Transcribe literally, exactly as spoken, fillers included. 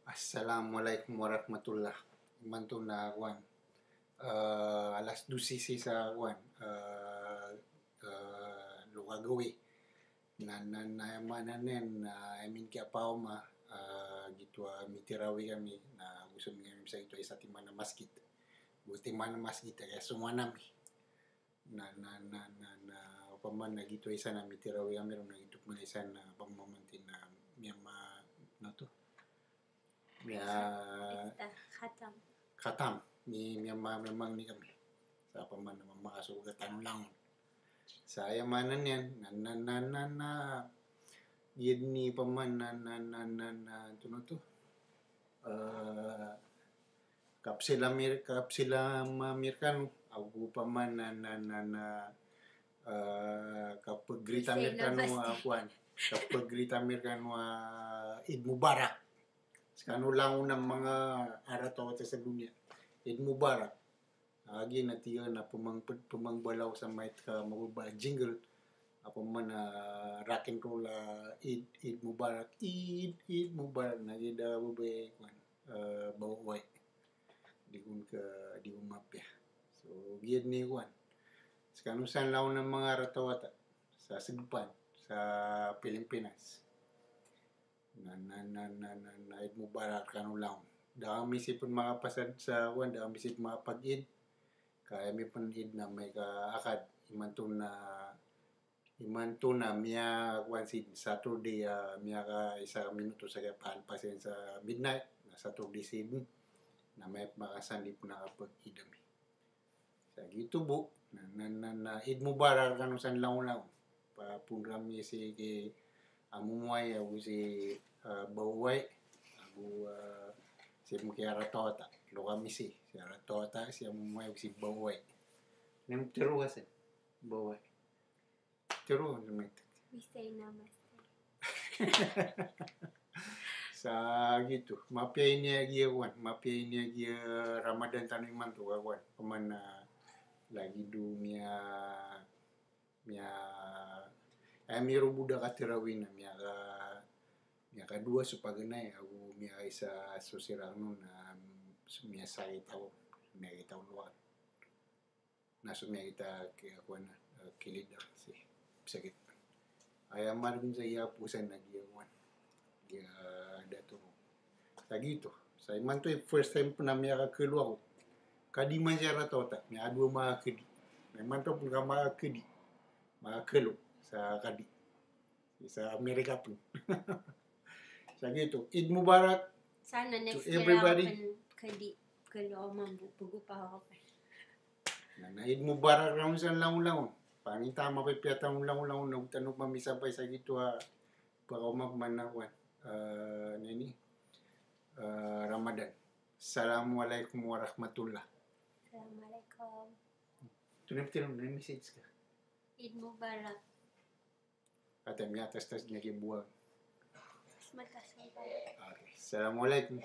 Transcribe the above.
Assalamualaikum warahmatullah. Imanto na kowan, eh, alas dose sii sa kowan, eh, eh, loka gawii. Na, na, na, aya maana niyan na, I mean, kiyapaoma, eh, gioto a mitirawi kami, na goso mi kami sa gioto a isa timan a masgit. Go timan a masgit, kaya somowa ami. Na, na, na, na, na, opama na gioto a isa na mitirawi ami ron, na gioto pman a isa na pamamanti na miyama, na to. Miya Khatam. Khatam. Mi, miyama, miyamangni kami. Sa opama na mama ka so gatan o langon. Sa aya maana niyan, na, na, na, na, na, giya dn i opama na, na, na, na, na, antonaa oto. Eh, kapsila mir-, kapsila ma Amerikano, ago opama na, na, na, na, eh, kapgrita Amerikano a kowan. Kapgrita Amerikano a Eid Mubarak. Skano langon a manga aratawata sa doniya. Eid Mubarak. Agi na tiya na pemang-, pemangbalaw sa maito ka mababa a jingle. Opama na rock and roll a Eid, Eid Mubarak, Eid, Eid Mubarak. Na giya da babay kowan, eh, bawai. Di kon ka, di kon mapiya. So, giya dn i kowan. Skano san langon a manga aratawata sa segepan, sa Pilipinas. Na, na, na, na, na, na, Eid Mubarak rkano langon. Da kami sii pn makapasad sa kowan, da kami sii pn makapag-Eid. Ka aya mi pn-Eid na amay ka Akad. Imanto na, imanto na miya kowan sii Saturday, ah, miyakaisa ka minuto sa kiyapahalpas iyan sa midnight. Na Saturday sii dn. Na amay pn ka Sunday pn a kapag-Eid ami. Sa gioto bo, na, na, na, na, Eid Mubarak rkano san langon-langon. Papoon rami sii ki amowai, ago sii, ah, bawai, ago, ah, sii mkiyaratawata. Lo kami sii, sii aratawata, sii amowai, ago sii bawai. Nim tero ka san, bawai. Tero, nim ito. Bisa i na, Master. Sa gioto, mapiya ini a giya kowan, mapiya ini a giya Ramadan tano imanto ka kowan. Opama na lagid o miya, miya, eh, miyaroboda ka tirawi na miyaka, miyakadowa so paganay, ago miyakaisa so siran on na, mm, so miyasakit ako, miyakita o lowan. Na so miyakita ki, kowan, eh, kilid a sii, sakit. Aya margn sa giya posan na giya kowan. Giya dato. Sa gioto. Sa imanto i first time pn a miyakakelo ako. Kadi man sii aratawata. Miyadowa makakedi. Na imanto pn ka makakedi. Makakelo. Sa kadi. Sa Amerika pn. Sa gioto, Eid Mubarak to everybody. Sana next year ako pn kadi, kelo ako mambo, pagopa ako pn. Na, na Eid Mubarak rkano san langon-langon. Pangnin ta a mapipiya tano langon-langon, na go tano pman misampay sa gioto a pakaoma pman a kowan. Eh, na ini, eh, Ramadan. Assalamualaikum warahmatullah. Assalamualaikum. Tonaa i pitharo, tonaa i message ka? Eid Mubarak. Ata miyatastas niyan ki buwang. Mas matas, Mubarak. Okay. Assalamualaikum.